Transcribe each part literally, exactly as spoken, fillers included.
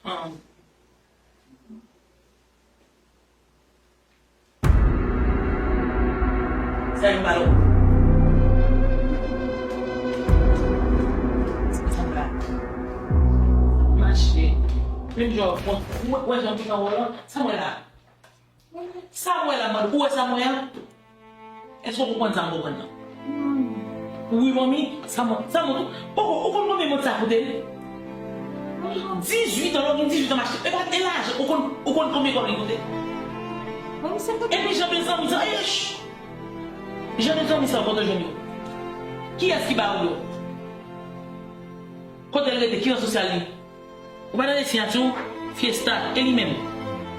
An. Sa yo pale. Mache. Menm jan, bon, ou wè jan m pran wòl lan? Sa m wè la? Sa m wè la, mande, ou wè sa m wè a? Èske w konprann sa m konprann nan? Wi, manmi, sa mont, sa mont. Ou, ou konn konbyen mont sa koute? Dizuit an, lè w gen dizuit an, m achte. E pa, e lajan, ou konn, ou konn konbyen kòb li koute? Epi jan de zanmi sa, eh, ch! Jan de zanmi sa, kote w jwenn yo? Kiyès ki ba ou yo? Kote l rete? Ki ran sosyal li? Ou pa tande siyati w? Fiesta, e li menm?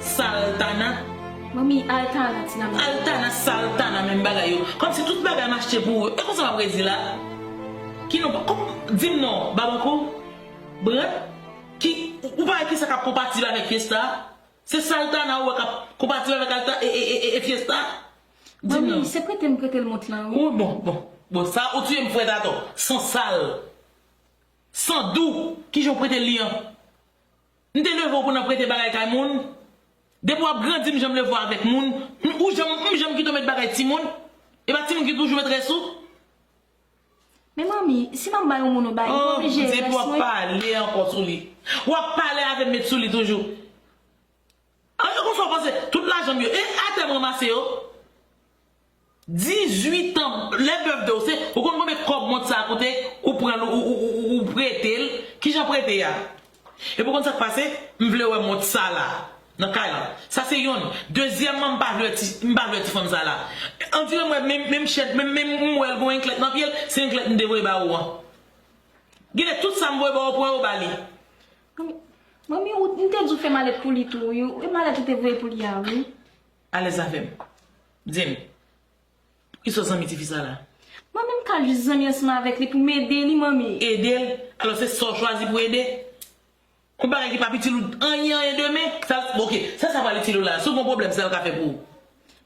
Saltana. Manmi, Altana, Tina. Altana, Saltana, menm bagay yo. Kòmsi tout bagay m achte pou ou yo. E konsa m ap redi la? Ki non, kòm, di m non, Babankou? Brand? Ki, ou, ou pa wè kisa k ap konpatib avèk Fiesta? Se Saltana ou wè k ap konpatib avèk Alta, e, e, e, e, e Fiesta? Di m non. Manmi, se prete m prete l mont lan, wi. Ou bon, bon. Bon, sa, ou tiye m frèt atò. San sal. San dou, kijan w prete l li an? M te leve w pou n ap prete bagay kay moun? Depi w ap grandi, m janm leve w avèk moun? M, ou janm, m janm kite w met bagay timoun? E pa timoun ki toujou metrès ou? Men manmi, si m ap bay yon moun yon bagay, li pa oblije rès mwen. Oh, depi w ap pale ankò sou li. W ap pale avè m met sou li toujou. An, e konsa w panse, tout lajan m yo, e atè m ranmase yo. Dizuit an, lè bèf de w, se, ou konn konbyen kòb mont sa a koute, ou pran l, ou, ou, ou, ou, ou prete l, kijan prete a? Epi w konn sa k pase? M vle wè mont sa la, nan kay lan. Sa se yonn. Dezyèmman, m pa vle wè ti, m pa vle wè ti fanm sa la. Andire m wè menm, menm chèn, menm, menm m wè l gon yon klèt nan pye l, se yon klèt m te voye ba ou an. Genlè tout sa m voye ba ou, pran yo ba li. Manmi, manmi, ou, m te di w fè malèt pou li tou, wi. E malèt ou te voye pou li a, wi. Alèz avè m. Di m. Poukisa w zanmi tifi sa la? Manmi, m ka jis zanmi ansanm avèk li pou m ede li, manmi. Ede l? Alò se sa w chwazi pou ede? Yon bagay ki p ap itil ou anyen, anyen demen? Sa, ok, sa, sa pral itil ou la? Si w gen yon pwoblèm, sa l ka fè pou ou?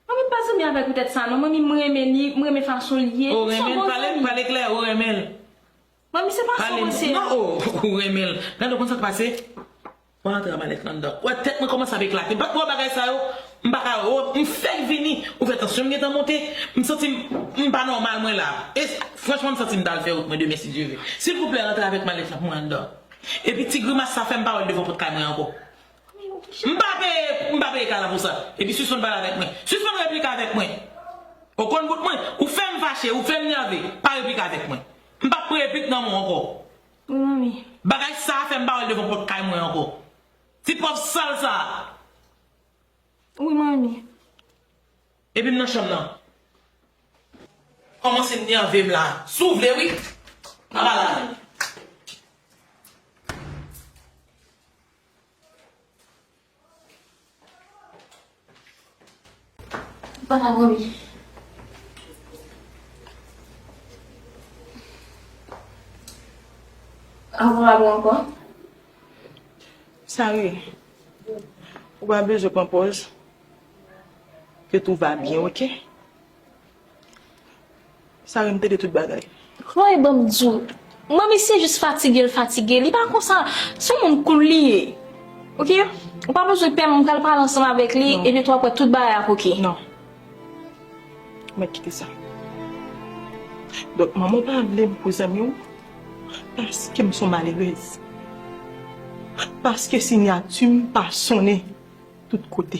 Manmi, m pa zanmi avèk poutèt sa, non. Manmi, m renmen li, m renmen fason l ye. Ou renmen l? Pale, pale klè, ou renmen l? Manmi, se pa sa w panse a. Non, oh, ou renmen l. Gade, ou konn sa k pase? Mwen rantre a malèt lan anndan. Wè, tèt mwen kòmanse ap eklate. M pa t wè bagay sa yo. M pa ka wè. M fèk vini. Ou fè tansyon m gentan monte. M santi m, m pa nòmal, mwen la. E, franchman, m santi m t al fè wout mwen demen, si Dye vle. Silvouplè, rantre avèk malèt lan pou mwen anndan. Epi ti grimas sa fè m pa wè l devan pòt kay mwen ankò. M pa peye, m pa peye kay la pou sa. Epi sispann pale avèk mwen. Sispann replike avèk mwen. Ou konn bout mwen. Ou fè m fache, ou fè m nève. Pa replike avèk mwen. M p ap pran replik nan men w ankò. Wi, manmi. Bagay sa a fè m pa wè l devan pòt kay mwen ankò. Ti pòv sal sa a. Wi, manmi. Epi m nan chanm nan. Kòmanse nève m la. Si w vle, wi. M ap ale avè l. Papa, manmi. Avan avè w ankò? Sari, ou pa bezwen pran pòz. Que tout va bien, ok? Sari, m tande tout bagay. Chloé, ban m di w. Manmi se jis fatige l fatige. Li pa konsa. Se yon moun cool li ye. Ok? Ou pa bezwen pè, m pral pale ansanm avèk li, epi tou apre tout bagay ap ok. Non. Mwen kite sa. Donk, manman w pa vle m pou zanmi w, paske m se yon malerèz. Paske siyati m pa sonnen tout kote.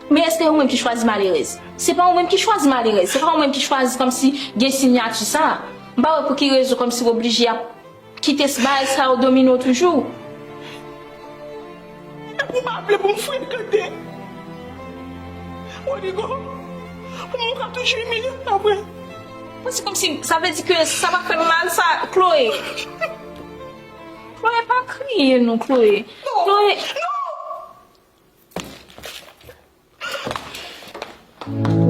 Men èske ou menm ki chwazi malerèz? Se pa ou menm ki chwazi malerèz. Se pa ou menm ki chwazi kòmsi gen siyati sa. M pa wè pou ki rezon kòmsi w oblije ap kite bagay sa yo domine w toujou. Epi w pa vle pou m frekante Rodrigo, pou mwen ka toujou imilye m apre. Mwen se kòmsi, sa vle di ke sa pa fè m mal sa, Chloé. Chloé, pa kriye non, Chloé. Chloé. Non!